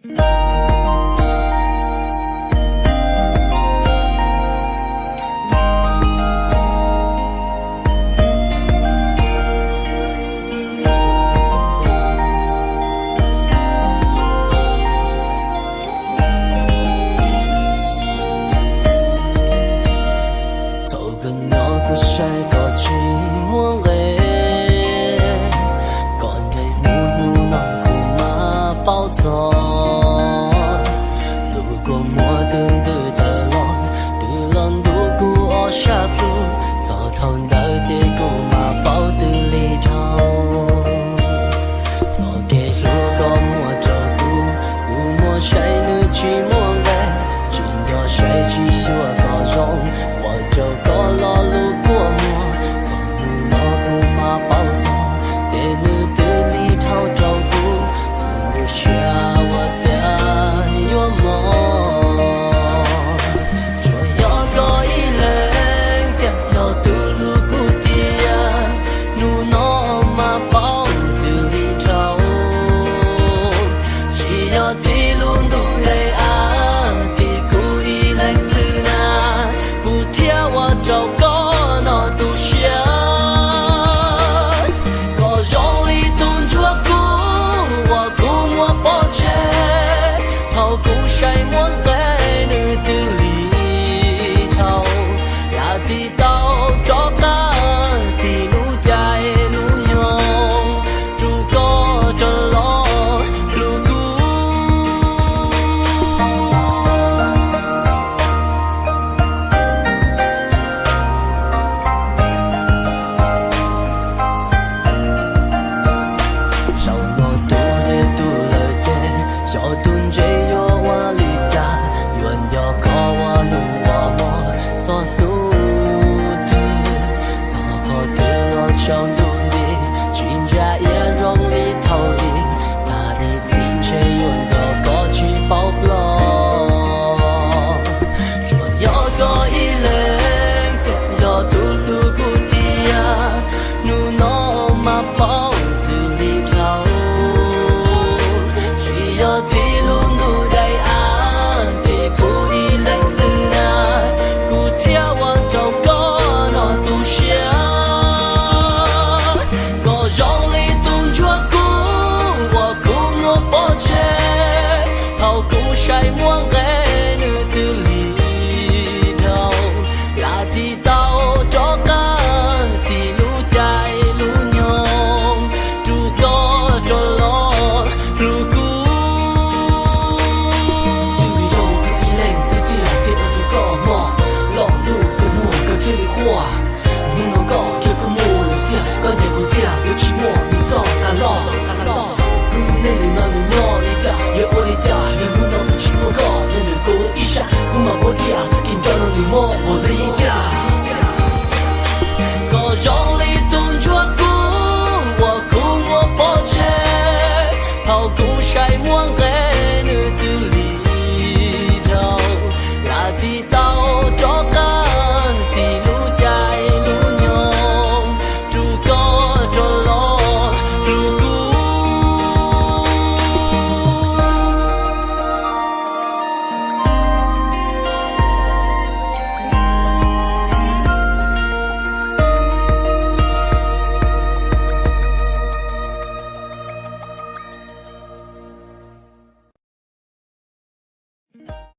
Txaus kawg nyob kuv saib koj tsis muaj nqe, koj nqe mus hnub no kuv mas paub txog. Lub kua muag twb ntws tawm los, twb los ntuj kuv ob sab plhu, txog thaum ntawd ces kuv mas paub twb lig dhau. Txoj kev hlub koj muaj rau kuv, kuv muab saib nws tsis muaj nqe, tsis nco saib tsis xyuas koj zoo, ua rau koj lo lus kua muag. Txog hnub no kuv mas paub txog, ces nws twb lig dhau rau kuv, kuv lub siab ua tiag yuav mob. Tsuas yog koj ib leeg thiaj yog tus hlub kuv tiag, hnub no mas paub twb lig dhau. Tsis yog tib lub ntuj daim av, tim kuv ib leeg xwb na, kuv thiaj ua rau koj no tu siab. Koj zoo li tus ntsuag kub uas kuv muab pov tseg, thaum kuv saib muaj nqe nws twb lig dhau. Yam tsis tau rov qab tim lub caij lub nyoog, rub koj rov los hlub kuv. Zaum no tus twg tus lawm ces, xyov tus ntse yuav ua li cas, yuav nco koj ua nus ua hmo txog hnub twg. Txog qhov twg los tsaus ntuj nti, tsis ntsa iab zoo li thaum ub, tag ib txhis ntshe yuav nco koj tsis paub hlo. Tsuas yog koj ib leeg thiaj yog tus hlub kuv tiag, hnub no mas paub twb lig dhau. Tsis yog tib lub ntuj daim av, tim kuv ib leeg xwb na, kuv thiaj ua rau koj no tu siab. Koj zoo li tus ntsuag kub uas kuv muab pov tseg, thaum kuv saib muaj nqe nws twb lig dhau. Yam tsis tau rov qab tim lub caij lub nyoog, rub koj rov los hlub kuv. Twb vim yog kuv ib leeg xwb thiaj ua rau koj mob, los ntuj kua muag koj thiaj li quaj. Hnub no koj khiav koj mus lawm tiag, koj ncaim kuv tiag, yuav tsis muaj nws txoj kav loj. Kuv lub neej nim no nws nyob li cas, yuav ua li cas, yog hnub no kuv tsis muaj koj nyob ntawm kuv ib sab, kuv mam paub tias txoj kev nco no nws mob npaum li cas. Koj zoo li tus ntsuag kub uas kuv muab pov tseg, thaum kuv saib muaj nqe nws twb lig dhau. Yam tsis tau rov qab tim lub caij lub nyoog, rub koj rov los hlub kuv.